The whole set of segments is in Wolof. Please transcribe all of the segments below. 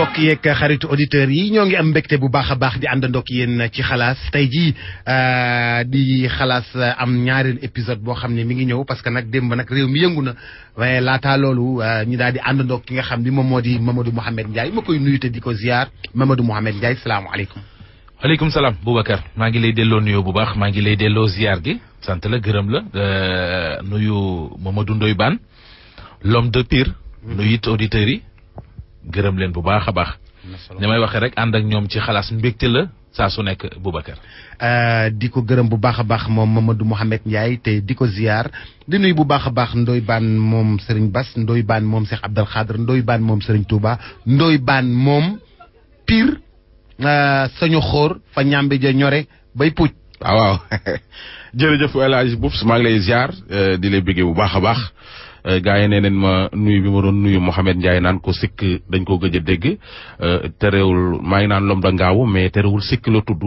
mbokk yeeg xaritu auditeurs yi ñoo ngi am mbégte bu baax a baax di àndandoo ak yéen ci xalaas tey jii di xalaas am ñaareel épisode boo xam ne mi ngi ñëw parce que nag démb nag réew mi yëngu na waaye laataa loolu ñu daal di àndandoo ki nga xam ni moom moo di Mamadou Mouhamed Ndiaye ma koy nuyu te di ko ziar Mamadou Mouhamed Ndiaye salaamaaleykum. waaleykum salaam Boubacar maa ngi lay delloo nuyoo bu baax maa ngi lay delloo ziar gi sant la gërëm la nuyu Mamadou Ndoye Bane l'homme de Pire. nuyu it auditeurs yi. gërëm leen bu baax a baax. ni may waxee rek ànd ak ñoom ci xalaas mbégte la saa su nekk Boubacar. di ko gërëm bu baax a baax moom Mamadou Mouhamed Ndiaye te di ko ziar di nuyu bu baax a baax Ndoye Bane moom Serigne Bass Ndoye Bane moom Cheikh Abdel Khadr Ndoye Bane moom Serigne Touba Ndoye Bane moom Pire sañu xóor fa ñambi ja ñore bay puuj. waaw jërëjëf El Hadj Boubs maa ngi lay ziar di lay bëggee bu baax a baax. gaa yi nee nañ ma nuyu bi ma doon nuyu Mouhamed Ndiaye naan ko sikk dañ koo gëj a dégg terewul maa ngi naan lom da ngaabu mais terewul sikk la tudd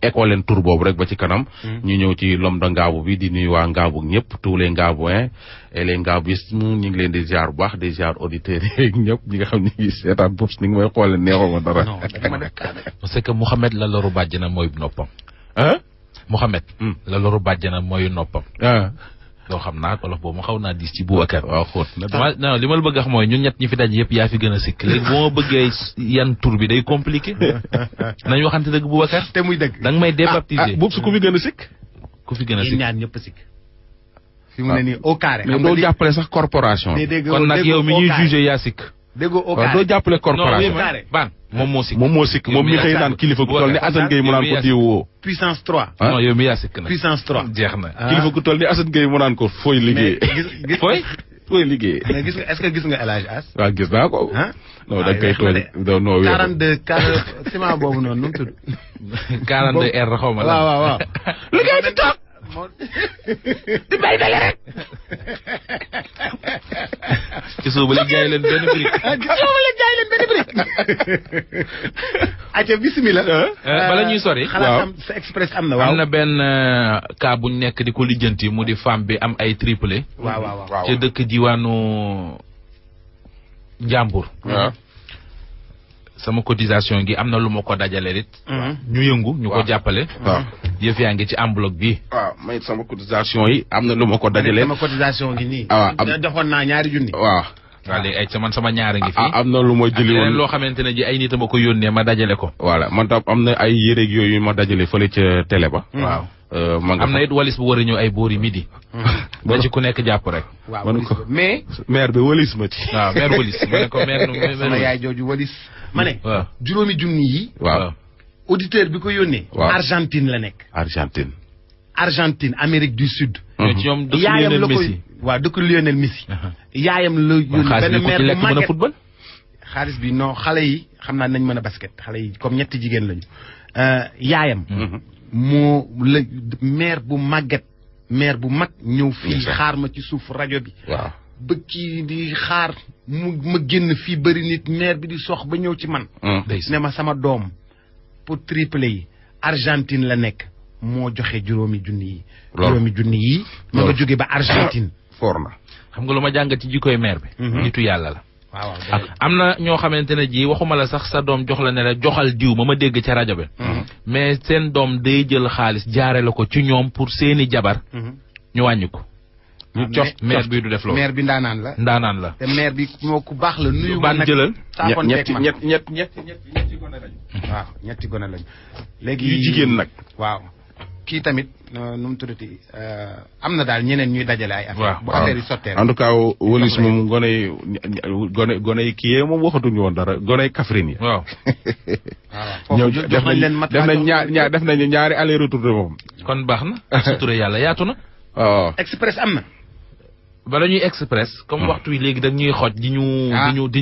école leen tur boobu rek ba ci kanam. ñu ñëw ci lom da ngaabu bi di nuyu waa ngaabu ñëpp tous les ngaabuins et les ngaabistes ñu ngi leen di ziar bu baax di ziar auditeurs yeeg ñëpp ñi nga xam ne ñu seetaan Boubs ni nga may xoolee neexoo ma dara. parce que Mouhamed la loru bàjjana mooy noppam. Mouhamed. la loru bàjjana mooy noppam. doo xam naa wolof boobu ma xaw naa diis ci Boubacar. waaw xóot na non li ma la bëgg a wax mooy ñun ñett ñi fi daj yëpp yaa fi gën a sikk léegi bu ma bëggee yan tur bi day compliqué nañ waxante dëgg Boubacar. te muy dëgg da nga may débaptiser. Boubs ku fi gën a sikk. ku fi gën a sikk ñaar ñëpp sikk. fi mu ne nii au carré. mais doo jàppale sax corporation. kon nag yow mi ñuy jugé yaa sikk. déggoo au waaw carré doo jàppale corporation. ban moom moo sikk. moom moo sikk moom mi xëy naan kilifa gu toll ni Assane Gueye mu naan ko diwoo. puissance 3. non yow mi yaa sikk nag. puissance 3 jeex na. kilifa gu toll ni Assane Gueye mu naan ko fooy liggéey. fooy liggéey. mais gis nga est-ce que gis nga El Hadj As. waaw gis naa ko. non da nga koy tooñ non 42 ciment boobu noonu nu mu tudd. 42 R xaw ma la. waaw. liggéey di toog. di bay dale rek. ci suba la jaay leen benn brique. acca bismillah. bala ñuy sori. xalaat am sa express am na waaw. am na benn cas buñ nekk di ko lijjanti mu di femme bi am ay triplé. waaw. ca dëkk diwaanu Njàmbur. waaw. sama cotisation gi am na lu ma ko dajale it. ñu yëngu ñu ko jàppale. waaw yëf yaa ngi ci enveloppe bi. waaw may sama cotisation yi am na lu ma ko dajale. sama cotisation gi nii. joxoon naa ñaari junni. waaw. waaw léegi ay man sama ñaara ngi fi. am na lu ma jëli woon loo xamante ne ji ay nit a ma ko yónnee ma dajale ko. voilà man tam am na ay yéreeg yooyu ma dajale fële ca télé ba. waaw. ma nga am na it walis bu war a ñëw ay boori midi. ba ci ku nekk jàpp rek. waaw man ko mais. maire bi walis ma ci. waaw maire walis ma ne ko maire sama yaay jooju walis. ma ne. waaw juróomi junni yi. waaw. auditeur bi ko yónnee. waaw Argentine la nekk. Argentine Amérique du Sud. ñoo ci ñoom dëkk yaayam Lionel la koy Messi. waaw dëkk Lionel Messi. yaayam la yónni benn maire bu mën a màgget football. xaalis bi non xale yi xam naa nañ mën a basket xale yi comme ñetti jigéen lañu. yaayam. moo la maire bu màgget maire bu mag ñëw fii xaar ma ci suuf rajo bi. waaw. ba kii di xaar ma génn fii bëri nit maire bi di sox ba ñëw ci man. ne ma sama doom pour triplé yi Argentine la nekk moo joxe juróomi junni yi. juróomi junni yi. ma nga jóge ba Argentine. foor na. xam nga lu ma jàngat ci jikkoy maire bi. nitu yàlla la. waaw am na ñoo xamante ne ji waxuma la sax sa doom jox la ne la joxal diw ma dégg ca rajo bi. mais seen doom day jël xaalis jaare la ko ci ñoom pour seeni jabar. ñu wàññi ko. ñu cof maire bi du def loolu. maire bi ndaanaan la. ndaanaan la. te maire bi moo ku baax la nuyu. ban jëlal ñetti gone lañu. waaw ñetti gone lañu. léegi yu jigéen nag. waaw kii tamit nu mu tuddati am na daal ñeneen ñuy dajale ay affaire waaw bu affaire yi sottee en tout cas walis moom gone yi kii moom waxatuñu woon dara gone yi Kaffrine yi. waaw. ñëw def nañ ñaari aller retour de moom. kon baax na. sutura yàlla yaatu na. waaw. express am na. bala ñuy express. comme waxtu wi léegi dañ ñuy xoj di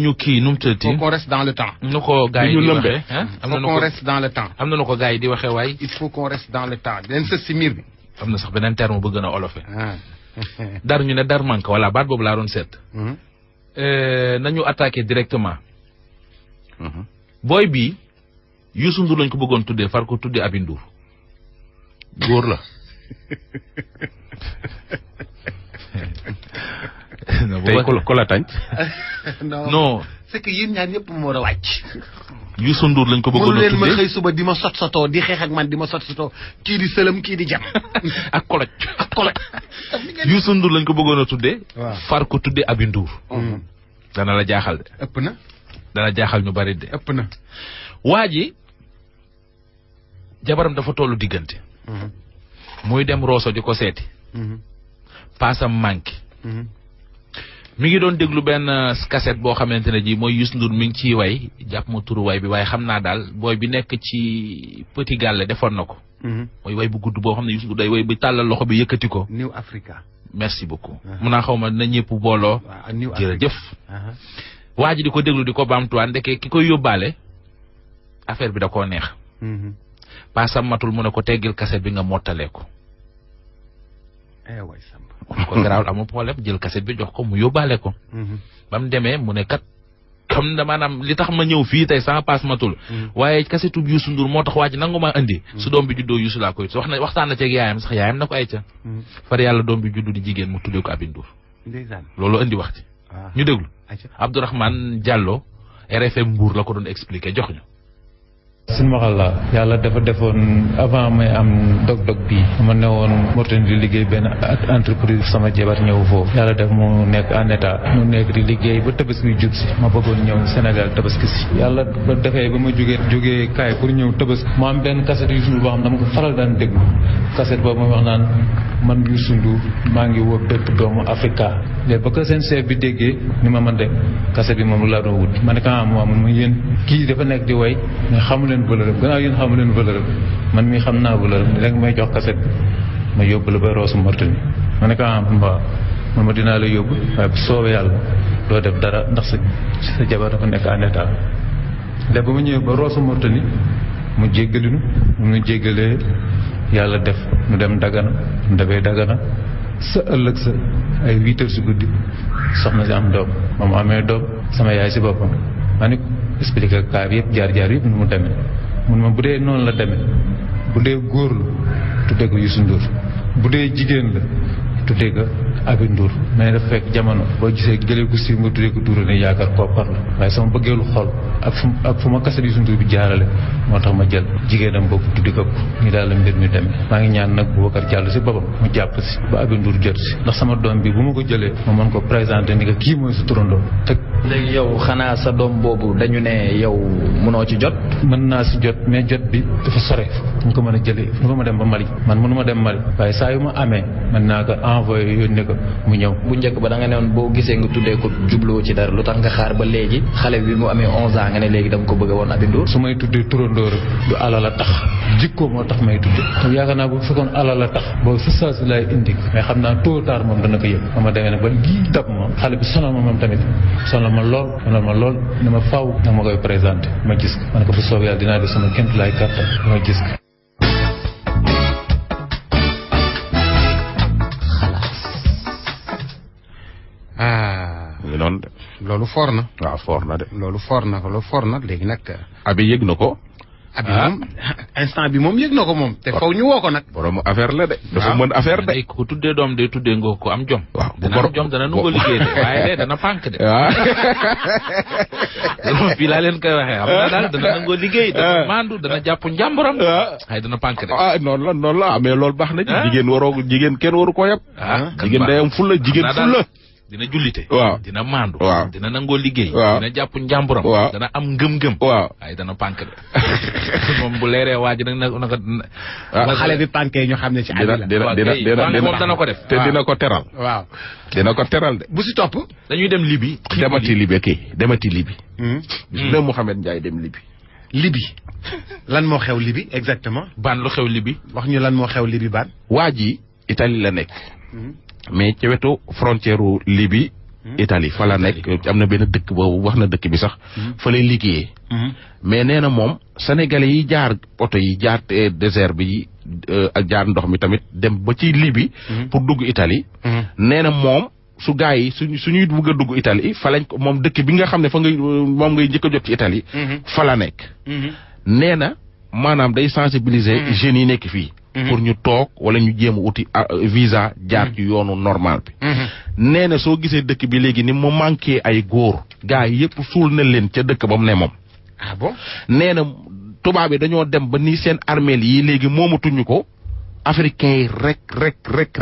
ñu kii nu mu tëddee. faut qu'on reste dans le temps. nu ko gars yi di waxee. am na qu'on reste dans le temps. am na nu ko gars yi di waxee waaye. il faut qu'on reste dans le temps den sës si miir bi. am na sax beneen terme bu gën a olofe. dar ñu ne dar manque voilà baat boobu laa doon seet. nañu attaqué directement. booy bii Youssou Ndour lañ ko bëggoon tuddee far ko tuddee Aby Ndour góor la. tey ko la tànc. non c'est que yéen ñaar ñëpp moo war a wàcc. Youssou Ndour lañ ko bëggoon a leen ma tuddee xëy suba di ma sot-sotoo di xeex ak man di ma sot-sotoo kii di sëlëm kii di jam ak koloj. ak koloj. Youssou Ndour lañ ko bëggoon a tuddee. waaw far ko tuddee Aby Ndour. dana la jaaxal de. ëpp na. dana jaaxal ñu bari de. ëpp na. waa ji jabaram dafa tollu diggante. muy dem Rosso di ko seeti. paasam manqué. mi ngi doon déglu benn cassette boo xamante ne ji mooy Youssou Ndour mi ngi ciy way jàpp ma turu way bi waaye xam naa daal booy bi nekk ci Petit Gallé defoon na ko. mooy way bu gudd boo xam ne Youssou Ndour day way bi tàllal loxo bi yëkkati ko. New Africa. merci beaucoup. mun naa xaw ma na ñëpp booloo. waaw New Africa jërëjëf. waa ji di ko déglu di ko baamtuwaan ndeke ki koy yóbbaale affaire bi da koo neex. paasam matul mu ne ko teggil cassette bi nga mottalee ko. waay Samba. kon ko garaawul amul problème jël cassette bi jox ko mu yóbbaale ko. ba mu demee mu ne kat xam na maanaam li tax ma ñëw fii tey sama paas matul. waaye cassette bu Youssou Ndour moo tax waa ji nangu maa indi. su doom bi juddoo Youssou laa koy waxtaan na ceeg yaayam sax yaayam na ko ay ca. far yàlla doom bi juddu di jigéen mu tuddee ko Aby Ndour. ndeysaan loolu indi wax ci. ñu déglu. Abdourahmane Diallo RFM Mbour la ko doon expliqué jox ñu. silmaxa la yàlla dafa defoon avant may am dog-dog bi ma ne woon Mauritanie di liggéey benn entreprise sama jabar ñëw foofu yàlla def mu nekk en état mu nekk di liggéey ba tabaski jub si ma bëggoon ñëw Sénégal tabaski si yàlla ba defee ba ma jógee kaay pour ñëw tabaski mu am benn cassette Youssou Ndour boo xam dama ko faral daan déglu cassette boobu mooy wax naan man Youssou Ndour maa ngi woo bépp doomu Afrika léegi ba ko seen chef bi déggee ni ma man de cassette bi moom laa doon wut ma ne ko moom ma yéen kii dafa nekk di way mais xamu leen valeur gannaaw yéen xamu leen valeur man mii xam naa valeur ni rek may jox cassette bi ma yóbbu la ba Rosso Mauritanie ma ne ko mbaa man ma dinaa la yóbbu waaye bu soobee yàlla doo def dara ndax sa jabar dafa nekk en état léegi ba ma ñëwee ba Rosso Mauritanie mu jéggalinu mu jéggalee yàlla def mu dem Dagana mu demee Dagana sa ëllëg sa ay 8 heures si guddi soxna si am doom ba mu amee doom sama yaay si boppam ma ni expliqué kaa bi yëpp jaar-jaar yëpp nu mu demee mun ma bu dee noonu la demee bu dee góor la tuddee ko Youssou Ndour bu dee jigéen la tuddee ko Aby Ndour mais dafa fekk jamono boo gisee gëlee gu si nga tuddee ko Ndour ne yaakaar koppar la waaye sama bëggeelu xol ak fu ma cassette Youssou Ndour bi jaarale moo tax ma jël jigéenam boobu tuddi ko ñu daal la mbir mi demee maa ngi ñaan nag Boubacar Diallo si boppam mu jàpp si ba Aby Ndour jot si ndax sama doom bi bu ma ko jëlee ma mën ko présenté ni que kii mooy sa turandoo te léegi yow xanaa sa doom boobu dañu ne yow mënoo ci jot. mën naa si jot mais jot bi dafa sore fu ñu ko mën a jëlee fu ñu ko ma dem ba Mali man mënu ma dem Mali waaye saa yu ma amee mën naa ko envoyé yónnee ko mu ñëw. bu njëkk ba da nga ne woon boo gisee nga tuddee ko jubloo ci dara lu tax nga xaar ba léegi xale bi mu amee 11 ans nga ne léegi dama ko bëgg woon Aby Ndour. su may tuddee turandoo rek du alal a tax jikko moo tax may tuddee te yaakaar naa bu fekkoon alal a tax boobu fi saa si laay indi mais xam naa tôt ou tard moom dana ko yëg ba ma demee nag ba lii dab moom xale bi sonal ma moom tamit sonal ma lool ne ma faaw nga ma koy présenté ma gis ko ma ne ko bu soobee yàlla dinaa def sama kémt laay kàttan ma gis ko. noonu de. loolu foor na. waaw foor na de. loolu foor na léegi nag. Aby yëg na ko. Aby moom instant bi moom yëg na ko moom. te faw ñu woo ko nag. borom affaire la de. dafa mën affaire de. ku tuddee doom de tuddee nga ko am jom. waaw dana am jom dana nangoo liggéey de waaye de dana pànk de. waaw. fii laa leen koy waxee xam naa daal dana nangoo liggéey. dana maandu dana jàpp njàmburam. waaye dana pànk de. noonu la mais loolu baax na ci. jigéen kenn waru ko yab. jigéen day am fulla jigéen fulla. dina jullite. waaw dina maandu. waaw dina nangoo liggéey. waaw dina jàpp njàmburam. waaw dana am ngëm-ngëm. waaw waaye dana pànk de. moom bu leeree waa ji nag naka. ba xale bi pànkee ñu xam ne ci Aby la. dina moom dana ko def. te dina ko teral. waaw dina ko teral de. bu si topp. dañuy dem Libi. demati Libi. bis ne Mouhamed Ndiaye dem Libi. Libi lan moo xew Libi exactement. Ban lu xew Libi. wax ñu lan moo xew Libi Ban. waa ji Italie la nekk. mais ci wetu frontière u Libye Italie fa la nekk am na benn dëkk boobu wax na dëkk bi sax fa lay liggéeyee mais nee na moom sénégalais yi jaar oto yi jaar désert bi ak jaar ndox mi tamit dem ba ci Libye pour dugg Italie nee na moom su gaa yi suñuy bëgg a dugg Italie fa lañ ko moom dëkk bi nga xam ne fa ngay moom ngay njëkk a jot ci Italie fa la nekk nee na maanaam day sensibiliser jeunes yi nekk fii pour ñu toog wala ñu jéem a uti visa jaar ci yoonu normal bi. nee na soo gisee dëkk bi léegi ni mu manqué ay góor. gars yi yëpp suul na leen ca dëkk ba mu ne moom. ah bon nee na tubaab yi dañoo dem ba ni seen armeel yi léegi moomatuñu ko africains yi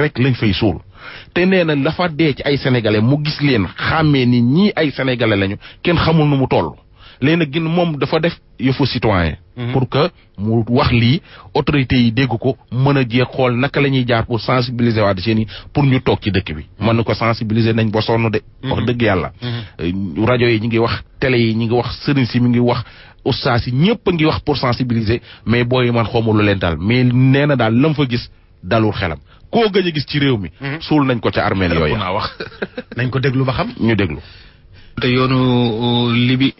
rek lañ fay suul. te nee na dafa dee ci ay sénégalais mu gis leen xàmmee ni ñii ay sénégalais lañu kenn xamul nu mu toll. léegi nag moom dafa def yëfu citoyen pour que mu wax lii autorités yi dégg ko mën a jeex xool naka la ñuy jaar pour sensibiliser waa jeunes yi pour ñu toog ci dëkk bi. mën na ko sensibiliser nañ ba sonn de. wax dëgg yàlla. rajo yi ñu ngi wax télé yi ñu ngi wax sëriñ si mi ngi wax ustaas yi ñëpp a ngi wax pour sensibiliser mais booy man xawma lu leen daal mais nee na daal lam fa gis dalul xelam koo gëj a gis ci réew mi. suul nañ ko ca armeel yooyu. nañ ko déglu ba xam ñu déglu. te yoonu Libi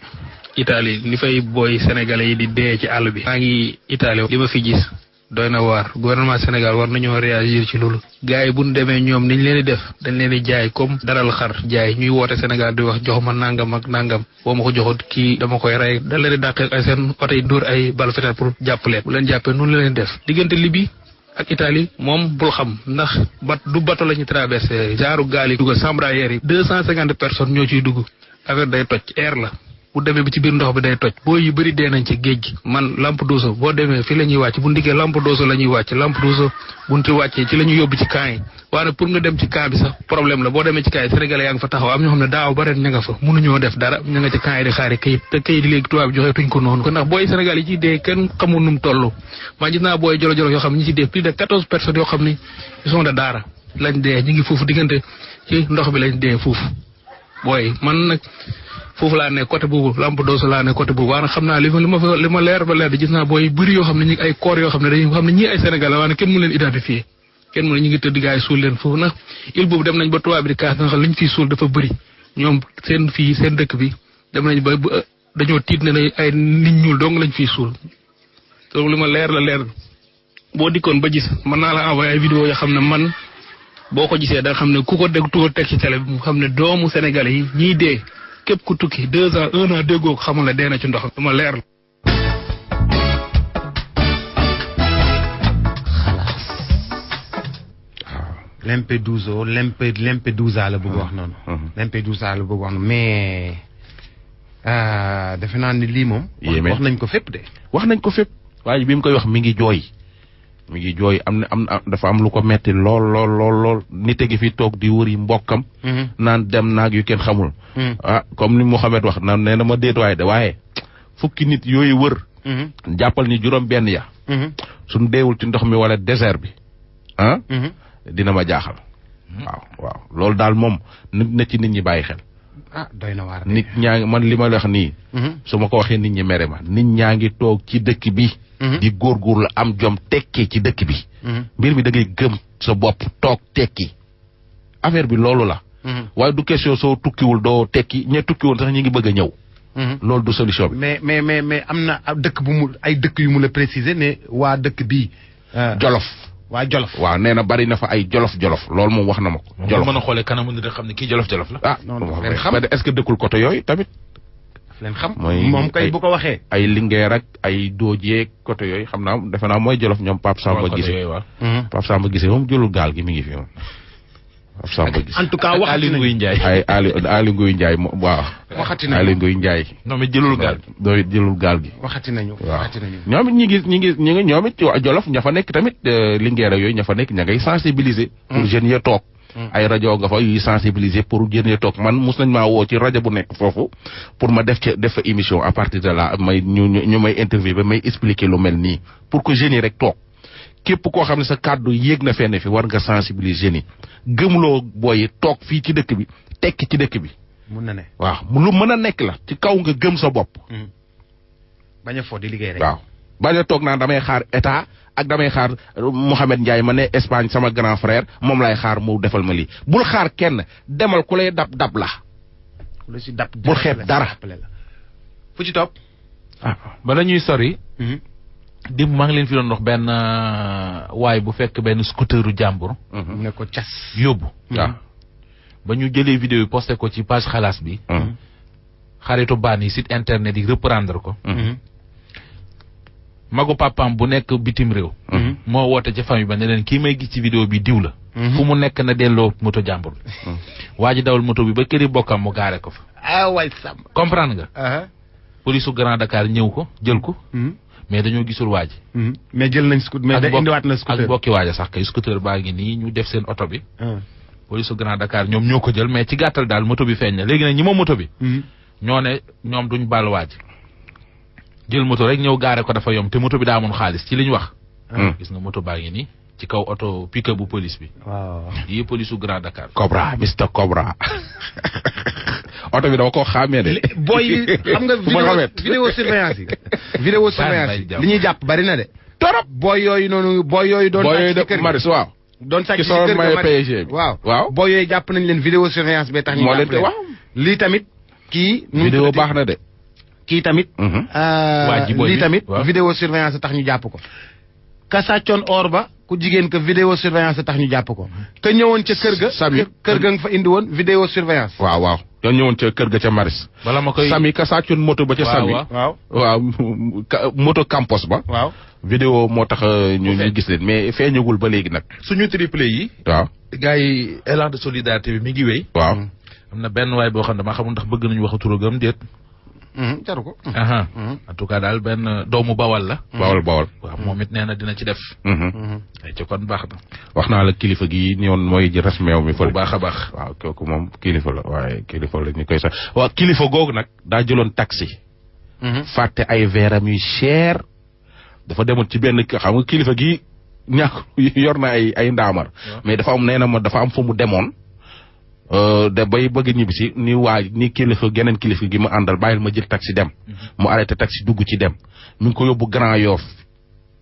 Italie li fay booy sénégalais yi di dee ci àll bi. maa ngi Italie li ma fi gis doy na waar gouvernement Sénégal war nañoo réagir ci loolu. gars yi bu ñu demee ñoom niñ leen di def dañ leen di jaay comme daral xar jaay ñuy woote Sénégal di wax jox ma nangam ak nangam boo ma ko joxut kii dama koy rey da leen di dàqee ay seen oto yi dóor ay bal fetal pour jàpp leen. bu leen jàppee noonu la leen def diggante Libi ak Italie moom bul xam ndax du bato la ñu traversé genre gaal yi dugg chambrayer yi 250 personnes ñoo ciy dugg affaire day toj air la. bu demee bi ci biir ndox bi day toj booy yu bëri dee nañ ci géej gi man Lampedusa boo demee fii la ñuy wàcc bu ndikkee Lampedusa la ñuy wàcc Lampedusa buñ ci wàccee ci la ñuy yóbbu ci camp yi waaye pour nga dem ci camp bi sax problème la boo demee ci camp yi sénégalais yaa ngi fa taxaw am ñoo xam ne daaw ba ren ña nga fa mënuñoo def dara ña nga ci camp yi di xaari kayit te kayit yi léegi tubaab bi joxee tuñ ko noonu kon ndax booy Sénégal yi ciy dee kenn xamul nu mu toll maa gis naa booy jolo-jolo yoo xam ne ñi ci dee plus de 14 personnes yoo xam ne ils sont de daara lañ dee ñu ngi foofu diggante ci ndox bi lañ dee foofu booy man nag foofu laa ne côté boobu Lampedusa laa ne côté boobu waaye xam naa li ma leer ba leer di gis naa booy bëri yoo xam ne ñi ay corps yoo xam ne dañu xam ne ñii ay Sénégalais waaye kenn mu leen identifier kenn mu ne ñu ngi tëdd gars yi suul leen foofu nag île boobu dem nañ ba tubaab bi di kaas nga xam li ñu fiy suul dafa bëri ñoom seen fii seen dëkk bi dem nañ ba dañoo tiit ne ay nit ñuul dong lañ fiy suul te li ma leer la leer boo dikkoon ba gis mën naa la envoyé ay vidéo yoo xam ne man boo ko gisee da nga xam ne ku ko dégg tuur teg ci télé bi mu xam ne doomu Sénégalais yi ñiy dee képp ku tukki 2 ans 1 an déggoo ko xamul la dee na ci ndox dama leer la. Lampedusa la bëgg wax noonu. Lampedusa la bëgg wax noonu mais defe naa ni lii moom. wax nañ ko fépp de. wax nañ ko fépp waaye bi mu koy wax mi ngi jooy am na dafa am lu ko metti lool nit a gi fi toog di wëri mbokkam. naan dem naag yu kenn xamul. comme ni Mouhamed wax naan nee na ma déet waaye de waaye fukki nit yooyu wër. jàppal ni juróom benn ya. suñ deewul ci ndox mi wala désert bi dina ma jaaxal. waaw loolu daal moom nit na ci nit ñi bàyyi xel. doy na waar nit ñaa ngi man li ma wax nii. su ma ko waxee nit ñi mere ma nit ñaa ngi toog ci dëkk bi. di góorgóorlu am jom tekki ci dëkk bi. mbir mi da ngay gëm sa bopp toog tekki affaire bi loolu la. waaye du question soo tukkiwul doo tekki ña tukkiwul sax ñi ngi bëgg a ñëw. loolu du solution bi. mais am na dëkk bu mu ay dëkk yu mu la préciser ne waa dëkk bii. Jolof. waa Jolof. waaw nee na bari na fa ay jolof loolu moom wax na ma ko. Jolof mën a xoolee kanamu nit xam ne kii jolof la. Est-ce que dëkkul côté yooyu tamit. leen xam moom kay bu ko waxee. ay Linguère ak ay Doojeeg côté yooyu xam naa defe naa mooy Jolof ñoom Pape Samba Guissé. Pape Samba Guissé moom jëlul gaal gi mi ngi fi moom. Pape Samba Guissé en tout cas waxati nañu Aliou Nguy Ndiaye. ay Aliou Nguy Ndiaye waaw. waxati nañu Aliou Nguy Ndiaye. non mais jëlul gaal. jëlul gaal gi. waxati nañu. ñoom it ñi ngi ñoom it Jolof ña fa nekk tamit Linguère yooyu ña fa nekk ña ngay sensibiliser. pour jeunes ya toog. ay rajo nga fa yuy sensibiliser pour jeunes toog man mus nañ maa woo ci rajo bu nekk foofu pour ma def fa émission à partir de là may ñu may interview ba may expliquer lu mel nii pour que jeunes yi rek toog képp koo xam ne sa kàddu yéeg na fenn fi war nga sensibiliser jeunes yi gëmloo booy toog fii ci dëkk bi tekki ci dëkk bi. mun na ne waaw lu mën a nekk la ci kaw nga gëm sa bopp. bañ a fo di liggéey rek. waaw bañ a toog naan damay xaar état. ak damay xaar Mouhamed Ndiaye ma ne Espagne sama grand frère moom lay xaar mu defal ma lii bul xaar kenn demal ku lay dab la. ku la si dab bul xeeb dara. fu ci topp. bala ñuy sori. démb maa ngi leen fi doon wax benn waay bu fekk benn scooteru jàmbur. ne ko cas yóbbu. waaw ba ñu jëlee vidéo yi posté ko ci page xalaas bi. xaritu baan yi site internet yi reprendre ko. magu papaam bu nekk bitim réew. moo woote ca famille ba ne leen kii may gis ci vidéo bi diw la. fu mu nekk na delloo moto jàmbur bi. waa ji dawal moto bi ba këri bokkam mu gaare ko fa. ah waay Sam. comprendre nga. police su Grand Dakar ñëw ko jël ko. mais dañoo gisul waa ji. mais jël nañ scooter mais indiwaat na scooter ak bokki waaja sax kay scooter baa ngi nii ñu def seen oto bi. police su Grand Dakar ñoom ñoo ko jël mais ci gàttal daal moto bi feeñ na léegi nag ñi moom moto bi. ñoo ne ñoom duñ baal waa ji jël moto rek ñëw gaare ko dafa yomb te moto bi daa amoon xaalis ci liñ wax. gis nga moto baa ngi nii ci kaw oto pick-up bu police bi. waaw yii police su Grand Dakar. Cobra Mr Cobra. oto bi dama ko xàmmee de. booy xam nga vidéo surveillance yi. vidéo surveillance yi li ñuy jàpp bari na de. torop booy yooyu noonu booy yooyu. doon sàcc ci kër Maris waaw. doon sàcc ci kër ga PSG bi. waaw booy yooyu jàpp nañ leen vidéo surveillance bee tax ñu jàpp leen. lii tamit kii. vidéo baax na de. kii tamit. lii tamit vidéo surveillance tax ñu jàpp ko. ka sàccoon or ba ku jigéen que vidéo surveillance tax ñu jàpp ko. ka ñëwoon ca kër ga. Sami kër ga nga fa indi woon vidéo surveillance. waaw yow ñëwoon ca kër ga ca Maris. bala ma koy Sami ka sàccoon moto ba ca Sami. waaw moto campos ba. waaw vidéo moo tax ñu gis leen mais feeñagul ba léegi nag. suñu triplé yi. waaw gars yi élan de solidarité bi mi ngi wéy. waaw am na benn waay boo xam ne dama xamul ndax bëgg nañu wax turagam déet. jaru ko. en tout cas daal benn doomu bawal la. bawal waaw moom it nee na dina ci def. ay ci kon baax na. wax naa la kilifa gi ñëwoon mooy res meew mi. bu baax a baax. waaw kooku moom kilifa la waaye kilifa la ñu koy sax waaw kilifa googu nag daa jëloon taxi. fàtte ay veeram yu cher. dafa demoon ci benn xam nga kilifa gi ñàkk yor na ay ndaamar. mais dafa am nee na ma dafa am fu mu demoon. de bay bëgg ñibbisi ni ni kilifa geneen kilifa gi ma àndal bàyyil ma jël taxi dem. mu arrêté taxi dugg ci dem. mi ngi ko yóbbu Grand Yoff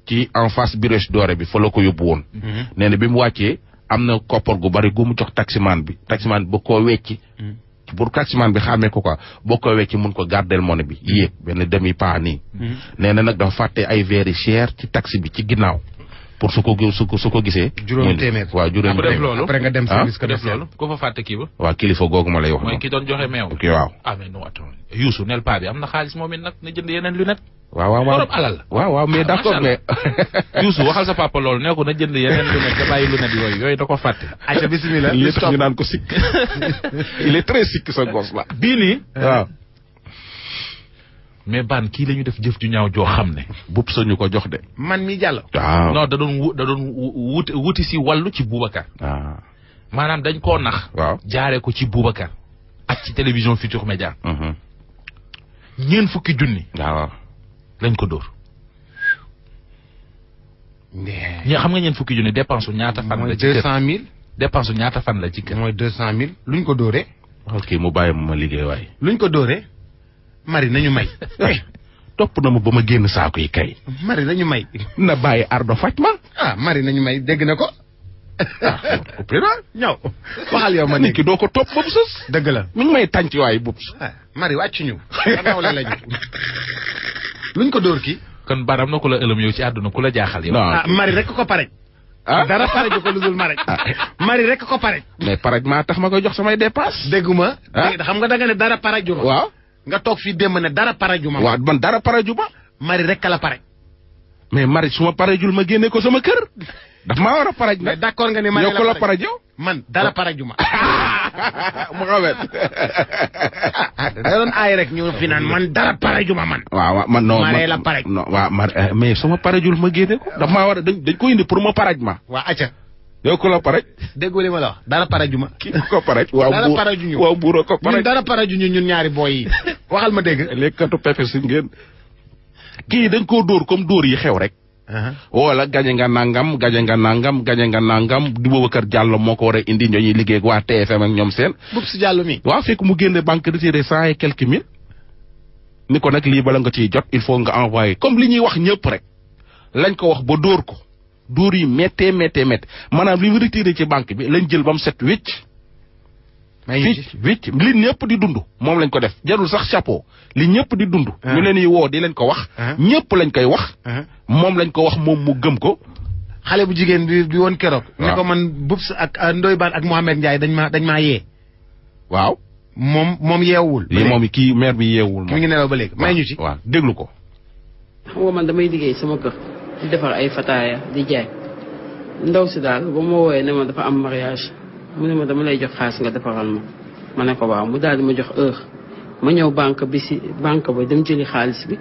ci en face Brioche Dorée bi fa la ko yóbbu woon. nee na bi mu wàccee am na koppar gu bari gu mu jox taximan bi ba koo wecci. pour taximan bi xàmmee ko quoi boo ko wecci mun ko gardel monnaie bi yéeg benn demi pas nii. nee na nag dafa fàtte ay verre cher ci taxi bi ci ginnaaw. pour su ko gisee. juróomi téeméer waaw juróomi téeméer après nga dem service ko def loolu ko fa fàtte kii ba. waaw kilifa googu ma lay wax. mooy ki doon joxe meew. ok waaw. ah mais non attends Youssou nel pa bi am na xaalis moom it nag na jënd yeneen lunette. waaw borom alal. waaw mais d'accord mais. Youssou waxal sa papa loolu nee ko na jënd yeneen lunette te bàyyi lunette yooyu da ko fàtte. ayca bisimilah. li tax ñu naan ko sikk. il est très sikk sa gosse la. bii nii. waaw. mais ban kii la ñu def jëf ju ñaaw joo xam ne. buub sañu ko jox de. man mi jàll. waaw non da doon wuti si wàllu ci Boubacar. maanaam dañ koo nax. waaw jaaree ko ci Boubacar. ak ci télévision Futurs Médias. ñeent fukki junni. waaw lañ ko dóor. ñi xam nga ñeent fukki junni dépense ñaata fan la. ci kër 200 000. dépense ñaata fan la ci kër. mooy 200 000 luñ ko dóoree. ok mu bàyyi ma liggéey waay. luñ ko dóoree. Mari nañu may. topp na ma ba ma génn saako yi kay. Mari nañu may. na bàyyi ardo faj ma. Mari nañu may dégg na ko. ñëw waxal yow ma nit ki doo ko topp boobu sës. dëgg la mi ngi may tànc waay boobu. Mari wàcc ñu. nawle lañu. luñ ko dóor kii. kon baram na ku la ëlëm yow ci àdduna ku la jaaxal yow. Mari rek ko paraj. dara paraj ko lu dul maraj. Mari rek ko paraj. mais paraj maa tax ma koy jox samay dépasse. dégguma. xam nga danga ne dara parajuma. waaw. nga toog fii démb ne dara parajuma. waaw man dara parajuma. Mari rek la paraj. mais Mari su ma parajul ma génne ko sama kër. daf maa war a paraj nag. mais d'accord nga ne Mari la paraj yow. man dara parajuma. Mohamed. da doon aay rek ñu fi naan man dara parajuma man. waaw man non Mari la paraj. non waaw mais su ma parajul ma génne ko. daf maa war a dañ ko indi pour ma paraj ma. waa acca. yow ku la paraj. déggoo li ma la wax dara parajuma. kii ko paraj. dara parajuñu waaw buuroo ko paraj. ñun dara parajuñu ñun ñaari boy yi. waxal ma dégg. lekkatu pepe si ngeen. kii dañ koo dóor comme dóor yi xew rek. wala gañe nga nangam di Boubacar Diallo moo ko war a indi ñooñuy liggéey ak waa TFM ak ñoom seen. Boubs Diallo mi. waaw fekk mu génne banque retiré 100 et quelques mille. ni ko nag lii bala nga ciy jot il faut nga envoyé comme li ñuy wax ñëpp rek. lañ ko wax ba dóor ko. dóor yi méttee maanaam li mu retiré ci banque bi lañ jël ba mu set wicc. wicc li ñëpp di dund moom lañ ko def jarul sax chapeau li ñëpp di dund. ñu leen yi woo di leen ko wax. ñëpp lañ koy wax. moom lañ ko wax moom mu gëm ko. xale bu jigéen bi woon keroog. ne ko man Boubs ak Ndoye Bane ak Mohamed Ndiaye dañ maa yee. waaw. moom yeewul. lii moom kii maire bi yeewul. mi ngi nelaw ba léegi may ñu ci. waaw déglu ko. xam nga man damay liggéey sama kër di defar ay fataaya di jaay ndaw si daal ba ma wooyee ne ma dafa am mariage mu ne ma dama lay jox xaalis nga defaral ma ne ko waaw mu daal di ma jox heure ma ñëw banque ba dem jëli xaalis bi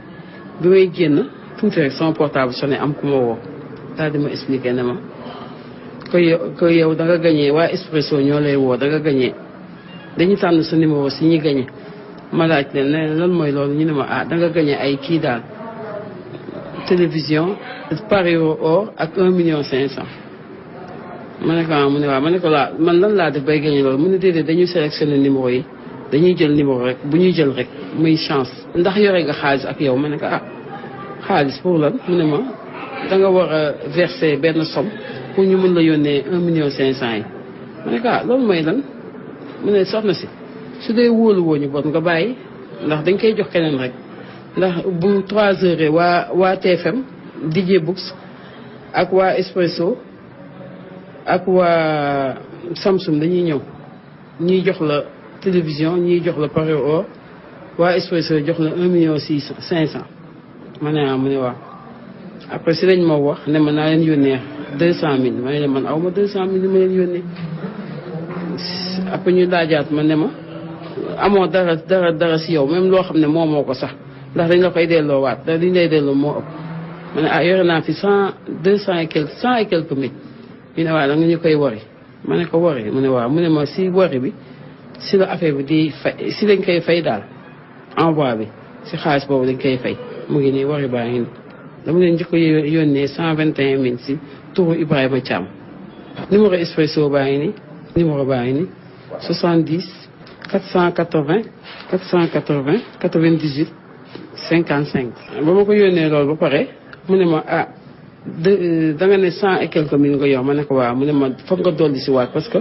may génn tuuti rek sama portable sonné am ku ma woo daal di ma expliqué ne ma ko yow da nga gagné waa Expresso ñoo lay woo da nga gagné dañu tànn sa numéro si ñi gagné ma laaj leen ne lan mooy loolu ñu ne ma da nga gagné ay kii daal télévision pari or ak 1,5 million. ma ne ko mu ne waaw ma ne ko man lan laa def bay gagné loolu mu ne déedéet dañuy sélectionné numéro yi dañuy jël numéro rek bu ñuy jël rek muy chance ndax yore nga xaalis ak yow ma ne ko xaalis pour lan mu ne ma da nga war a verser benn somme pour ñu mën la yónnee 1,5 million yi ma ne ko loolu mooy lan mu ne soxna si su dee wóolu woo ñu bon nga bàyyi ndax dañ koy jox keneen rek ndax bu 3 heures waa TFM DJ Books ak waa Expresso ak waa Samsung dañuy ñëw ñiy jox la télévision ñiy jox la pari or waa Expresso jox la 1,5 million ma ne mu ne waaw après si lañ ma wax ne ma naa leen yónnee 200,000 ma ne man aw ma 200,000 ma leen yónnee après ñu laajaat ma ne ma amoo dara si yow même loo xam ne moo ko sax ndax dañ la koy delloowaat ndax liñ lay delloo moo ëpp ma ne yore naa fi 200 et quelques mille ñu ne waaw da nga ñu koy wari ma ne ko wari mu ne waaw mu ne ma si wari bi si la affaire bi di fay si lañ koy fay daal envoi bi si xaalis boobu dañ koy fay mu ngi nii wari baa ngi nii dama leen njëkk a yónnee 121,000 si turu Ibrahima Thiam numéro Expresso baa ngi nii numéro baa ngi nii 70 480 98 55. ba ma ko yónnee loolu ba pare mu ne ma da nga ne 100 et quelques mille nga yor ma ne ko waaw mu ne ma foog nga dolli si waat parce que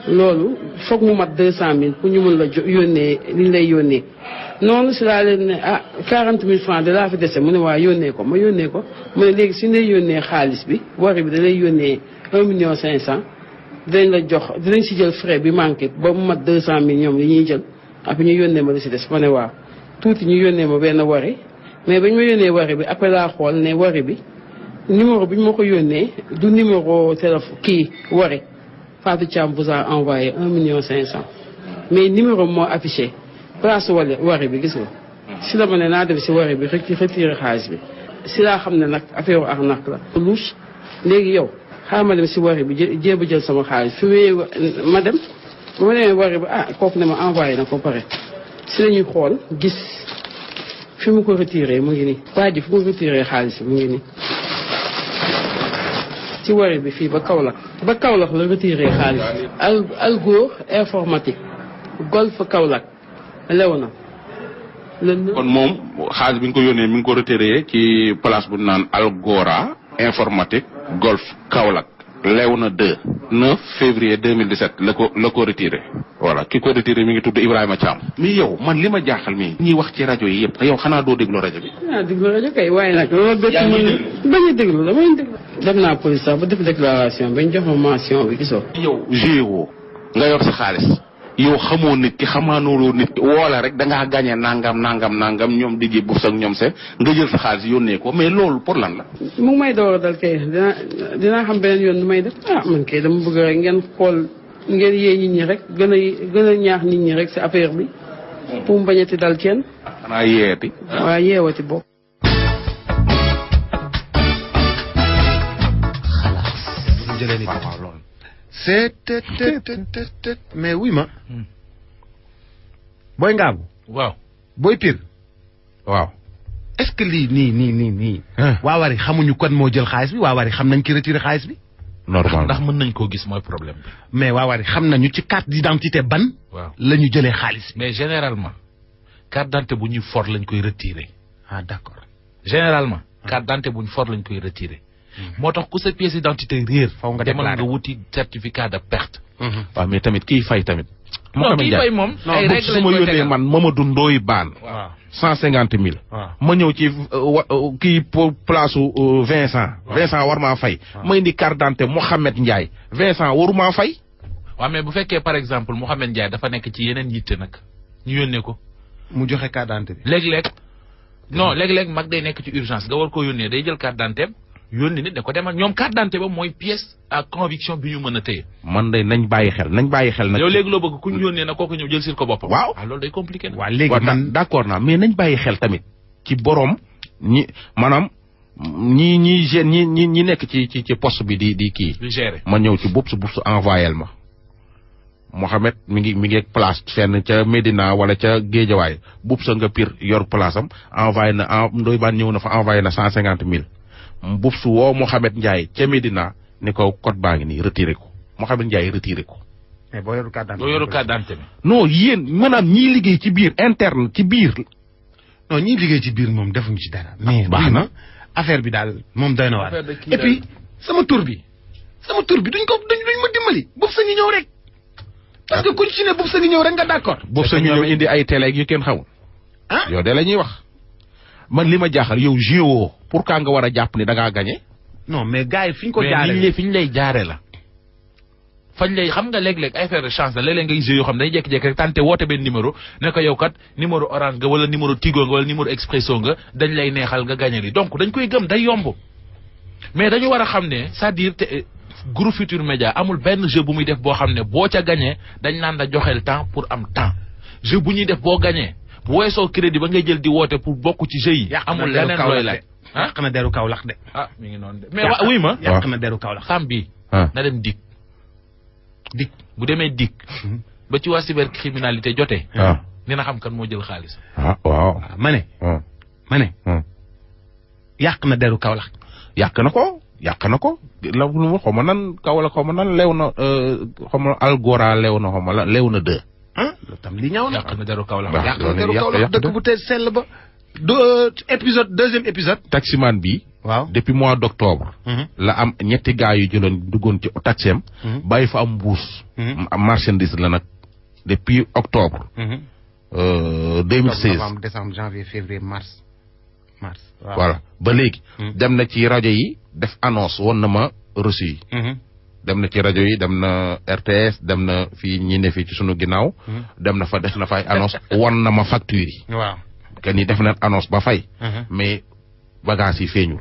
loolu foog mu mat 200,000 pour ñu mën la yónnee li ñu lay yónnee noonu si laa leen ne 40,000 francs de laa fi dese mu ne waa yónnee ko ma yónnee ko mu ne léegi suñu lay yónnee xaalis bi wari bi da lay yónnee 1,5 million dinañ la jox dinañ si jël frais bi manqué ba mu mat 200,000 ñoom li ñuy jël après ñu yónnee ma la si des ma ne waaw tuuti ñu yónnee ma benn wari mais bañ ma yónnee wari bi après laa xool ne wari bi numéro bi ñu ma ko yónnee du numéro téléphone kii wari Fatou Thiam vous a envoyé 1,5 million mais numéro moo affiché place wari bi gis nga si la ma ne naa dem si wari bi retiré xaalis bi si laa xam ne nag affaire arnaque la louche léegi yow xaaral ma dem si wari bi jéem a jël sama xaalis fi ma dem ba ma demee wari bi kooku ne ma envoyé na ko pare si la ñuy xool gis fi mu ko retiré mu ngi nii waa ji fi mu retiré xaalis bi mu ngi nii ci wari bi fii ba Kaolack la retiré xaalis Algo informatique Golf Kaolack lew na kon moom xaalis bi nga ko yónnee mi ngi ko retiré ci place bu naan Algora informatique Golf Kaolack Léona 2 9 février 2017 la ko retiré voilà ki ko retiré mi ngi tudd Ibrahima Thiam. mi yow man li ma jaaxal mi ñuy wax ci rajo yi yëpp te yow xanaa doo déglu rajo bi. déglu rajo kay waaye nag loolu bett mën bañ a déglu damay déglu. dem naa police sax ba def déclaration bañ jox ma mention bi gisoo. yow GIE nga yor sa xaalis yow xamoo nit ki xamaanuloo nit ki woola rek da ngaa gagné nangam ñoom di ji buf ak ñoom seen nga jël sa xaalis yónnee ko mais loolu pour lan la. mu ngi may door a dal kay dinaa xam beneen yoon nu may def man kay dama bëgg rek ngeen xool ngeen yee nit ñi rek gën a ñaax nit ñi rek si affaire bi pour mu bañati dal kenn. xanaa yeeti. waaw yeewati bopp. mais wuy ma booy ngaabu waaw booy pir waaw est-ce que lii nii waa wari xamuñu kon moo jël xaalis bi waa wari xam nañ ki retiré xaalis bi normal ndax mën nañ koo gis mooy problème bi mais waa wari xam nañu ci carte d'identité ban waaw la ñu jëlee xaalis bi mais généralement carte d'identité bu ñuy for lañ koy retiré d'accord généralement carte d'identité bu ñu for lañ koy retiré moo tax ku sa pièce d'identité réer faw nga demal nga wuti certificat de perte waaw mais tamit kii fay tamit non kii fay moom ay règle su ma yónnee man Mamadou Ndoye Bane waaw 150,000 ma ñëw ci kii place Vincent war maa fay ma indi carte d'identité Mohamed Ndiaye Vincent waru maa fay waaw mais bu fekkee par exemple Mohamed Ndiaye dafa nekk ci yeneen yitte nag ñu yónnee ko mu joxe carte d'identité bi léeg-léeg non léeg-léeg mag day nekk ci urgence nga war ko yónnee day jël carte d'identité yónni nit ne ko demal ñoom carte d'identité ba mooy pièce à conviction bi ñu mën a téye. man day nañ bàyyi xel nag. yow léegi loo bëgg ku ñu yónnee na kooku ñëw jël sil ko boppam. waaw loolu day compliqué na. waaw léegi man d'accord naa mais nañ bàyyi xel tamit ci borom ñi maanaam ñi nekk ci poste bi di kii. di gérer ma ñëw ci bopp su envoyé ma. Mohamed mi ngi place fenn ca Médina wala ca Géejawaay bopp sa nga pire yor place am envoyé na Ndoye Bane ñëw na fa envoyé na 150 000 bopp su woo Mohamed Ndiaye ca Médina ni ko code baa ngi nii retiré ko Mohamed Ndiaye retiré ko. mais boo yoru carte d'identité bi. non yéen maanaam ñii liggéey ci biir interne ci biir. non ñii liggéey ci biir moom defuñu ci dara. mais baax na affaire bi daal moom doy na waar. et puis sama tur bi duñ ma dimbali bopp sa ngi ñëw rek. parce que kuñ ci ne bopp sa ngi ñëw rek nga d'accord. bopp sa ngi ñëw indi ay télé yu kenn xamul. ah yow de la ñuy wax. man li ma jaaxal yow géo pourquoi nga war a jàpp ni da ngaa gagné. non mais gars yi fi ñu ko jaaree mais fi ñu lay jaaree la. fañ lay xam nga léeg-léeg ay affaire de chance la léeg-léeg ngay jeu yoo xam ne day jékki-jékki rek tante woote benn numéro ne ko yow kat numéro orange nga wala numéro Tigo nga wala numéro expresso nga dañ lay neexal nga gagné li donc dañ koy gëm day yomb mais dañu war a xam ne c'est-à-dire te groupe Futurs Médias amul benn jeu bu muy def boo xam ne boo ca gagné dañ naan la joxeel temps pour am temps jeu bu ñuy def boo gagné bu weesoo crédit ba ngay jël di woote pour bokk ci jeu yi. amul leneen looy laaj yàq na deru Kaolack de. ah mi ngi noonu de mais waa wuy ma. yàq na deru Kaolack. xam bi na dem dik bu demee dik ba ci waa cybercriminalité jotee. dina xam kan moo jël xaalis. waaw. ma ne. yàq na deru Kaolack. yàq na ko. la lu ma xaw ma nan Kaolack xaw ma nan lew na xaw ma Algora lew na xaw ma lew na deux. loolu tam li ñaaw na. yàq na deru Kaolack. yàq na deru Kaolack dëkk bu tee sell ba. deuxième épisode. taximan bi. waaw depuis mois d'octobre. la am ñetti gars yu jëloon duggoon ci taxem. bàyyi fa am mbuus. marchandise la nag depuis octobre. 2016 novembre décembre janvier février mars. voilà ba léegi. dem na ci rajo yi def annonce woon na ma reçu yi. dem na ci rajo yi dem na RTS dem na fii ñi ne fii ci sunu ginnaaw. dem na fa def na fay annonce won na ma facture yi. waaw que ni def na annonce ba fay. mais bagages yi feeñul.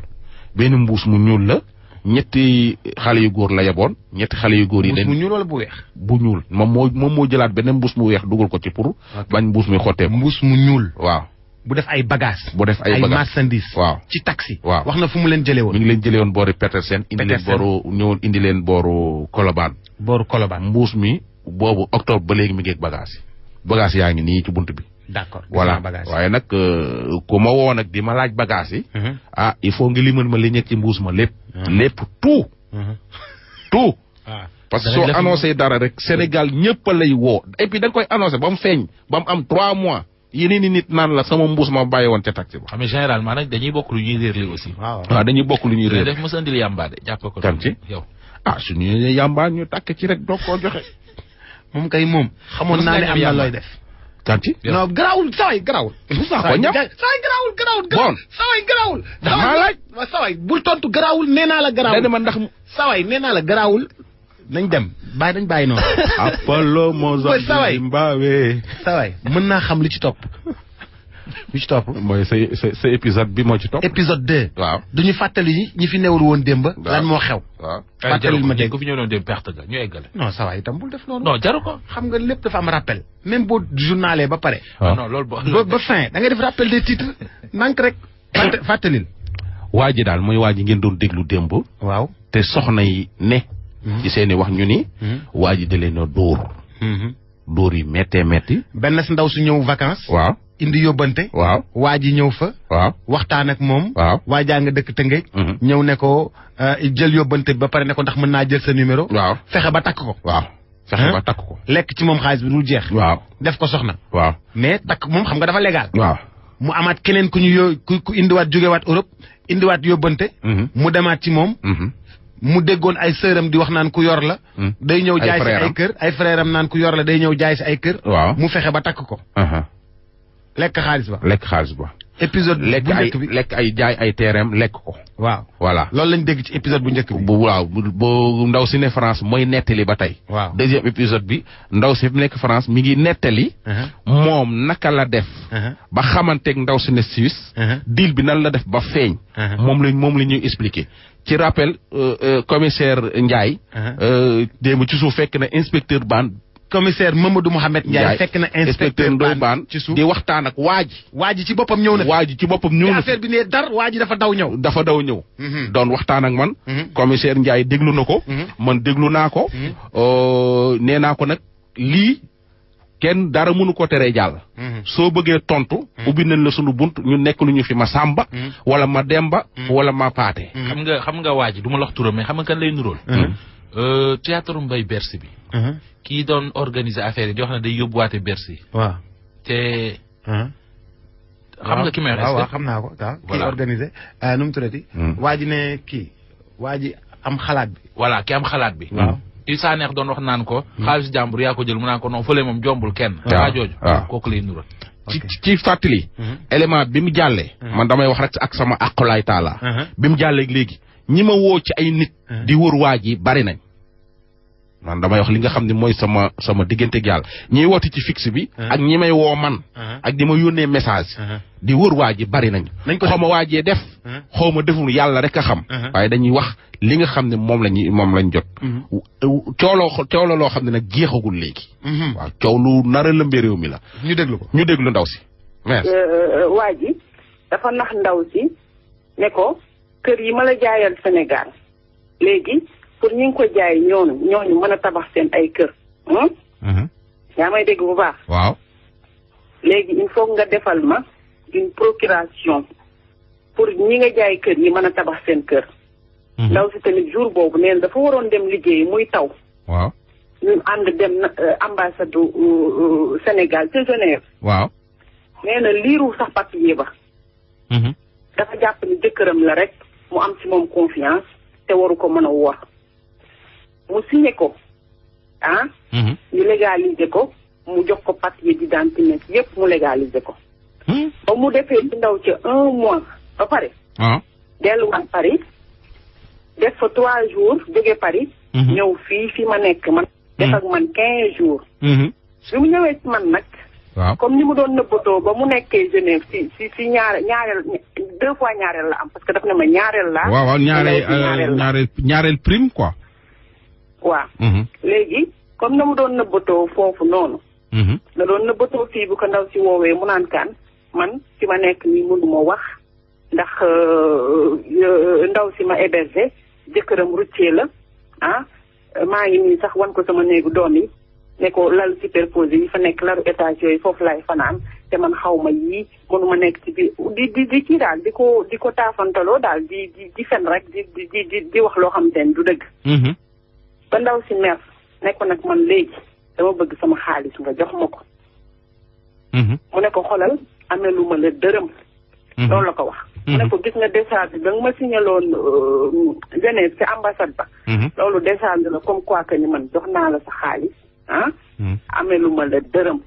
benn mbuus mu ñuul la ñetti xale yu góor la yeboon ñetti xale yu góor yi. mbuus mu ñuul wala bu weex. bu ñuul moom moo jëlaat beneen mbuus mu weex dugal ko ci pour. bañ mbuus mi xottee ko. mbuus mu ñuul. waaw. bu def ay bagages. ay marchandises. waaw ci taxi. waaw wax na fu mu leen jëlee woon. mi ngi leen jëlee woon booru Petersen. indi leen booru Colobane. mbuus mi boobu octobre ba léegi mi ngi ak bagages yaa ngi nii ci bunt bi. d'accord voilà waaye nag ku ma woo nag di ma laaj bagages yi. il faut nga limal ma li nekk ci mbuus ma lépp. lépp tout. parce que soo annoncé dara rek Sénégal ñëpp lay woo et puis da nga koy annoncé ba mu feeñ ba mu am 3 mois. yeneen i nit naan la sama mbuus ma bàyyi woon ca taxi ba. xam nga généralement nag dañuy bokk lu ñuy réerle aussi. waaw dañuy bokk lu ñuy réerle. def mos a indil yamba de jàpp ko. tam ci yow. suñu yamba ñu tàkk ci rek doog koo joxe. moom kay moom. xamoon naa ne am na looy def. tam ci. non garaawul saway garaawul. saway garaawul. bon saway garaawul. maa laaj. saway bul tontu garaawul nee naa la garaawul. dana ma ndax. saway nee naa la garaawul. nañ dem dañ bàyyi noonu. Apollo Mozambique Zimbabwe. saway mën naa xam li ci topp. li ci topp mooy sa épisode bi moo ci topp. épisode 2. waaw duñu fàttali ñi fi newul woon démb. lan moo xew. waaw fàttali ma dégg ko fi ñëw doon dem perte ga ñu eggale. non saway itam bul def noonu. non jaru ko. xam nga lépp dafa am rappel. même boo journalé ba pare. non loolu ba fin da ngay def rappel des titres. nank rek fàttalil. waa ji daal mooy waa ji ngeen doon déglu démb. waaw te soxna yi ne. ci seeni wax ñu ni. waa ji da leen a dóor. dóor yi méttee métti. benn ndaw su ñëw vacances. waaw indi yóbbante. waaw waa ji ñëw fa. waaw waxtaan ak moom. waaw waa jaa nga dëkk Tëngéej. ñëw ne ko jël yóbbante bi ba pare ne ko ndax mën naa jël sa numéro. waaw fexe ba takk ko. waaw fexe ba takk ko. lekk ci moom xaalis bi dul jeex. waaw def ko soxna. waaw mais takk moom xam nga dafa légal. waaw mu amaat keneen ku ñu ku indiwaat jógewaat Europe indiwaat yóbbante. mu demaat ci moom. mu déggoon ay sëram di wax naan ku yor la. day ñëw jaay si ay kër ay frère am naan ku yor la day ñëw jaay si ay kër. waaw mu fexe ba takk ko. lekk xaalis ba. épisode lekk ay lekk ay jaay ay terrain lekk ko. waaw voilà loolu lañ dégg ci épisode bu njëkk bi. waaw bu ndaw si ne France mooy nettali ba tey. waaw deuxième épisode bi ndaw si nekk France mi ngi nettali. moom naka la def. ba xamanteeg ndaw si ne Suisse. deal bi nan la def ba feeñ. moom la ñuy expliquer. ci rappel commissaire Ndiaye. démb ci suuf fekk na inspecteur Ban. commissaire Mamadou Mohamed Ndiaye fekk na inspecteur Ndoye Bane ci suuf di waxtaan ak waa ji ci boppam ñëw na. waa ji ci boppam ñëw na affaire bi ne dar waa ji dafa daw ñëw. doon waxtaan ak man. commissaire Ndiaye déglu na ko. man déglu naa ko. nee naa ko nag lii kenn dara mënu ko teree jàll. soo bëggee tontu. ubbi nañ la sunu bunt ñu nekk lu ñu fi ma Samba. wala ma Demba. wala ma Paate. xam nga waa ji du ma la wax turam mais xam nga kan lay nuróol. théâtre Mbaye Bercy bi. kii doon organiser affaire yi di wax ne day yóbbuwaate Bercy. waaw te. xam nga ki may wax. waaw xam naa ko waaw kii organiser nu mu tuddati. waa ji ne kii waa ji am xalaat bi. voilà ki am xalaat bi. waaw Issa Neex doon wax naan ko. xaalis jàmbur yaa ko jël mu naan ko non fële moom jombul kenn. waaw jooju kooku lay nural. ci fàttali. élément bi mu jàllee. man damay wax rek ak sama aqulaay taala. bi mu jàllee léegi ñi ma woo ci ay nit. di wër waa ji bari nañ. man damay wax li nga xam ne mooy sama diggante ak yàlla ñiy woote ci fixe bi. ak ñi may woo man. ak di ma yónnee message. di wër waa ji bari nañ. xaw ma waajee def. xaw ma deful yàlla rek a xam. waaye dañuy wax li nga xam ne moom lañ jot. coow la loo xam ne nag jeexagul léegi. waaw coow lu nar a lëmbee réew mi la. ñu déglu ko ñu déglu ndaw si. merci. waa ji dafa nax ndaw si ne ko kër yi ma la jaayal Sénégal léegi. pour ñu ngi ko jaay ñooñu mën a tabax seen ay kër. yaa may dégg bu baax. waaw. léegi il faut nga defal ma une procuration pour ñi nga jaay kër yi mën a tabax seen kër. ndaw si tamit jour boobu neen dafa waroon dem liggéey muy taw. waaw. ñu ànd dem ambassade Sénégal ca Genève. waaw. nee na liiru sax papier ba. dafa jàpp ni jëkkëram la rek mu am ci moom confiance te waru ko mën a wor. mu signé ko ñu légaliser ko mu jox ko papier d'identité yépp mu légaliser ko. ba mu defee ci ndaw ci 1 mois ba pare. delluwaat Paris def fa 3 jours jóge Paris. ñëw fii ma nekk man. def ak man 15 jours. bi mu ñëwee ci man nag. waaw comme ni mu doon nëbbatoo ba mu nekkee Genève si ñaareel 2 fois ñaareel la am parce que daf ne ma ñaareel la. waaw ñaareel prime quoi. waaw. léegi comme na mu doon nëbbatoo foofu noonu. na doon nëbbatoo fii bu ko ndaw si woowee mu naan kaan man fi ma nekk nii mënuma wax ndax ndaw si ma hébergé jëkkëram ruccee la maa ngi nii sax wan ko sama néegu doom yi ne ko lal superposé yi fa nekk lalu étage yooyu foofu laay fanaan te man xaw ma yii mënuma nekk ci biir di kii daal di ko taafantaloo daal di fen rek di wax loo xam te ne du dëgg. ba ndaw si mer ne ko nag man léegi dama bëgg sama xaalis nga jox ma ko. mu ne ko xolal amee lu ma la dërëm. loolu la ko wax. mu ne ko gis nga décharge ba nga ma signaloon Genève ci ambassade ba. loolu décharge la comme quoi que ni man jox naa la sa xaalis amee lu ma la dërëm.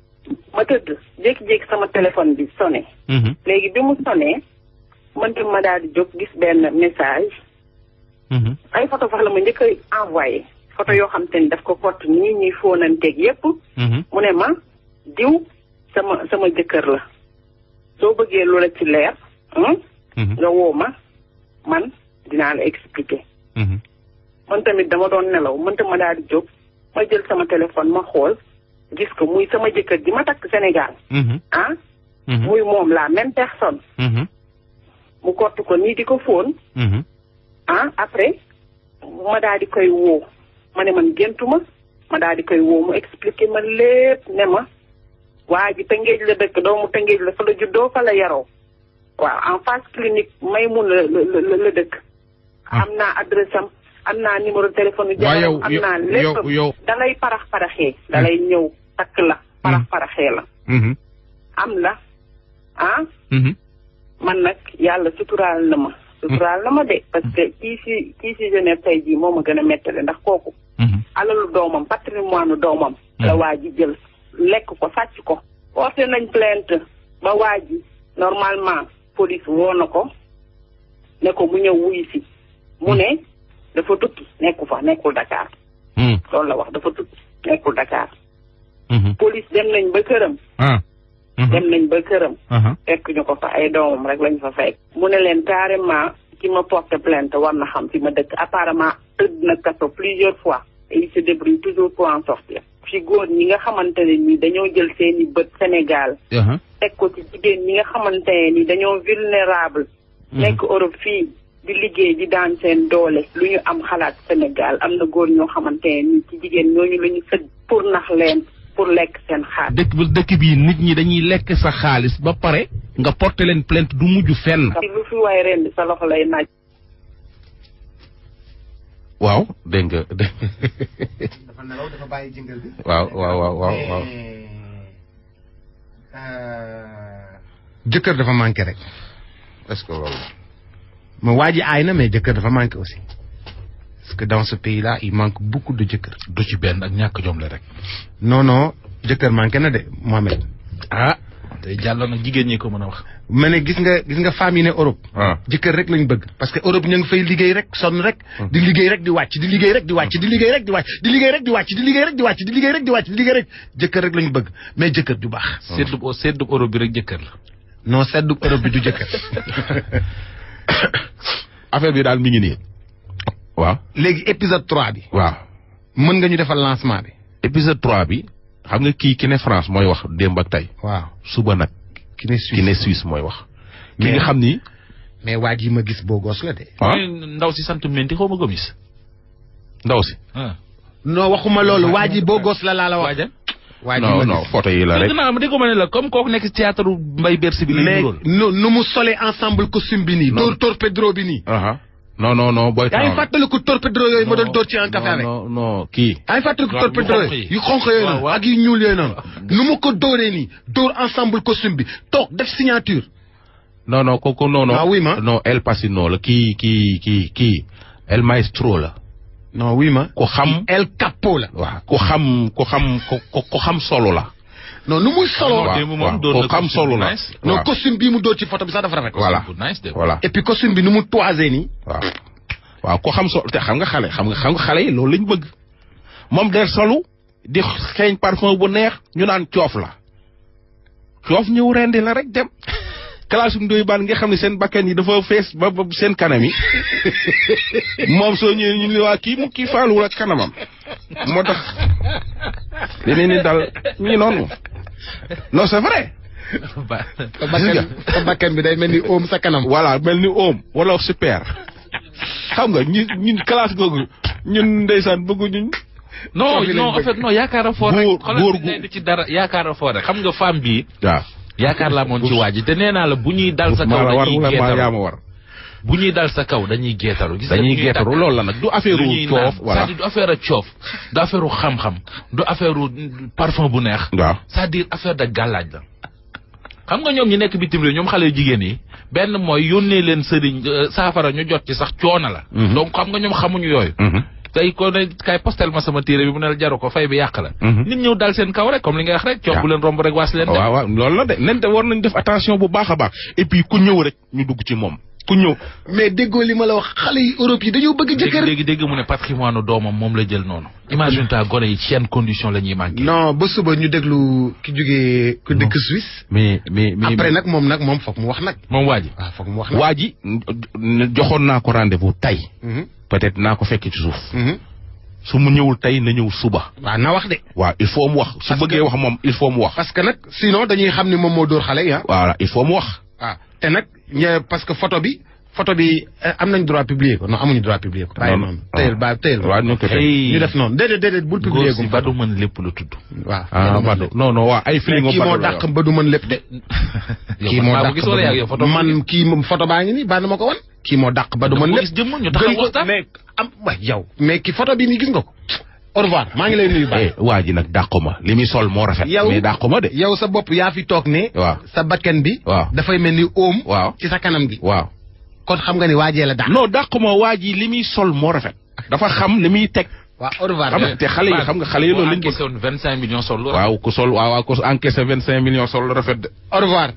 ma tëdd jékki-jékki sama téléphone bi sonné. léegi bi mu sonné man tam ma daal di jóg gis benn message. ay photo sax la ma njëkk a envoyé. photo yoo xam te ni daf ko kott nii ñuy fóonanteeg yépp. mu ne ma diw sama jëkkër la. soo bëggee lu la ci leer. nga woo ma man dinaa la expliquer. man tamit dama doon nelaw man tam ma daal di jóg ma jël sama téléphone ma xool gis ko muy sama jëkkër ji ma takk Sénégal. muy moom la même personne. mu kott ko nii di ko fóon. après ma daal di koy woo ma ne man géntuma ma daal di koy woo mu expliquer ma lépp ne ma waa ji Tëngéej la dëkk doomu Tëngéej la fa la juddoo fa la yaroo waaw en face clinique Maymoun la dëkk. am naa adresse am naa numéro téléphone. waaw am naa lépp da lay paraxee da lay ñëw takk la paraxee la. am la man nag yàlla suturaal na ma. suturaal na ma de parce que kii si Genève tey jii moo ma gën a mettale ndax kooku. alalu doomam patrimoine doomam. la waa ji jël lekk ko sàcc ko. porté nañ plainte ba waa ji normalement police woo na ko ne ko mu ñëw wuyu si mu ne dafa tukki nekkul Dakar. loolu la wax dafa tukki nekkul Dakar. police dem nañ ba këram. fekk ñu ko fa ay doomam rek lañ fa fekk. mu ne leen carrément ki ma porte plainte war na xam fi ma dëkk apparemment tëdd na kaso plusieurs fois. et il se débrouille toujours pour en sortir. fi góor ñi nga xamante ne ni dañoo jël seeni bët Sénégal. teg ko ci jigéen ñi nga xamante ne ni dañoo vulnérable. nekk Europe fii di liggéey di daan seen doole lu ñu am xalaat Sénégal am na góor ñoo xamante ne ni ci jigéen ñooñu la ñu sëgg pour nax leen pour lekk seen xaalis. dëkk bi nit ñi dañuy lekk sa xaalis ba pare nga porter leen plainte du mujj fenn. lu fi waay ren sa loxo lay naaj. waaw dégg nga. dafa nelaw dafa bàyyi jingle bi. waaw. jëkkër dafa manqué rek. est-ce que loolu. mais waa ji aay na mais jëkkër dafa manqué aussi. parce que dans ce pays là il manque beaucoup de jëkkër. du ci benn ak ñàkk jom la rek. non jëkkër manqué na de Mohamed. tey jàll nag jigéen ñi ko mën a wax. ma ne gis nga femmes yi ne Europe. jëkkër rek lañ bëgg. parce que Europe ñu ngi fay liggéey rek sonn rek. di liggéey rek di wàcc di liggéey rek di wàcc di liggéey rek di wàcc di liggéey rek di wàcc di liggéey rek di wàcc di liggéey rek di wàcc di liggéey rek jëkkër rek lañ bëgg mais jëkkër du baax. seddu Europe bi rek jëkkër la. non seddu Europe bi du jëkkër. affaire bi daal mi ngi nii. waaw léegi épisode 3 bi. waaw mën nga ñu defal lancement bi. épisode 3 bi xam nga ki ne France mooy wax démb ak tey. waaw suba nag. ki ne Suisse mooy wax. ki nga xam ni. mais waa ji ma gis boo gos la de. ndaw si sant Menti xaw ma Gomis. ndaw si. non waxuma loolu waa ji boo gos la laa la wax. waa ji non photo yi la rek. dégg ma ne la comme kooku nekk ci théâtre Mbaye Bercy bi. mais nu mu solee ensemble costume bi nii. dóor torpédro bi nii. non booy. yaa ngi fàttaliku torpédro yooyu ma doon dóor ci un café avec. non kii. yaa ngi fàttaliku torpédro yu xonq yooyu noonu ak yu ñuul yooyu noonu. nu mu ko dóoree nii dóor ensemble costume bi toog def signature. non kooku non. oui ma non El Pacino la kii El Maestro la. non oui ma. ko xam El Capo la. waaw ko xam solo la. non nu muy solo. ko xam solo la. non costume bii mu dóor ci photo bi sax dafa rafet. voilà et puis costume bi nu mu toisé nii. waaw ko xam solo te xam nga xale yi loolu lañ bëgg. moom der solu di xeeñ parfum bu neex ñu naan coof la. coof ñëw rendi la rek dem. classe Ndoye Bane nga xam ne seen bakkan yi dafa fees ba seen kanam yi moom soo ñëwee ñu ne waa kii faaluwul ak kanamam moo tax leneen ni dal ñii noonu non c'est vrai. sa bakkan bi day mel ni oom sa kanam. voilà mel ni oom wala super xam nga ñun classe googu ñun ndeysaan bëgguñu. non en fait non yaakaar a fort rek. góor gu ci dara yaakaar a fort rek xam nga femme bi. waaw. yaakaar laa moon ci waa ji te nee naa la bu ñuy dal sa kaw dañuy geetaru bu ñuy dal sa kaw dañuy geetaru. dañuy geetaru loolu la nag du affaire coof. voilà c'est-à-dire du affaire coof du affaire xam-xam du affaire parfum bu neex. waaw c'est-à-dire affaire de gàllaaj la. xam nga ñoom ñi nekk bitim réew ñoom xale yu jigéen yi benn mooy yónnee leen sëriñ saafara ñu jot ci sax coono la. donc xam nga ñoom xamuñu yooyu. tey ko ne kay postel ma sama téere bi mu ne la jaru ko fay bi yàq la. nit ñëw dal seen kaw rek comme li nga wax rek. coob bu leen romb rek waas leen. waaw loolu la de nen war nañ def attention bu baax a baax et puis ku ñëw rek ñu dugg ci moom ku ñëw. mais déggoo li ma la wax xale yi Europe yi dañoo bëgg jëkkër. dégg mu ne patrimoine doomam moom la jël noonu. imagine ta gone yi ci yenn condition la ñuy manqué. non ba suba ñu déglu ki jógee ku dëkk Suisse. mais après nag moom foog mu wax nag. moom waa ji. waaw foog mu wax nag. waa ji joxoon naa ko rendez-vous tey. peut-être naa ko fekk ci suuf. su mu ñëwul tey na ñëw suba. waaw na wax de. waaw il faut mu wax su bëggee wax moom il faut mu wax. parce que nag sinon dañuy xam ni moom moo dóor xale yi ah. voilà il faut mu wax. waaw te nag parce que photo bi am nañ droit publier ko non amuñu droit publier ko. bàyyi noonu teyel waaw ñu def noonu déedéet bul publier ko. ba du mën lépp lu tudd. waaw Badou non waaw ay film kii moo dàq ba du mën lépp de. kii moo dàq man kii moom photo baa ngi nii baa ma ko wan. kii moo dàq ba du mën lépp mais ki photo bi nii gis nga ko. au revoir maa ngi lay nuyu baax. waa ji nag dàquma li muy sol moo rafet. mais dàquma de. yow sa bopp yaa fi toog ne. waaw sa bakken bi. waaw dafay mel ni oom. waaw ci sa kanam gi. waaw kon xam nga ni waajee la dàq. non dàquma waa ji li muy sol moo rafet. dafa xam li muy teg. waaw au revoir xam nga te xale yi xam nga xale yi loolu lañ. boo encaissé woon 25 millions sol. waaw ku sol waaw ku encaissé 25 millions sol rafet de. au revoir.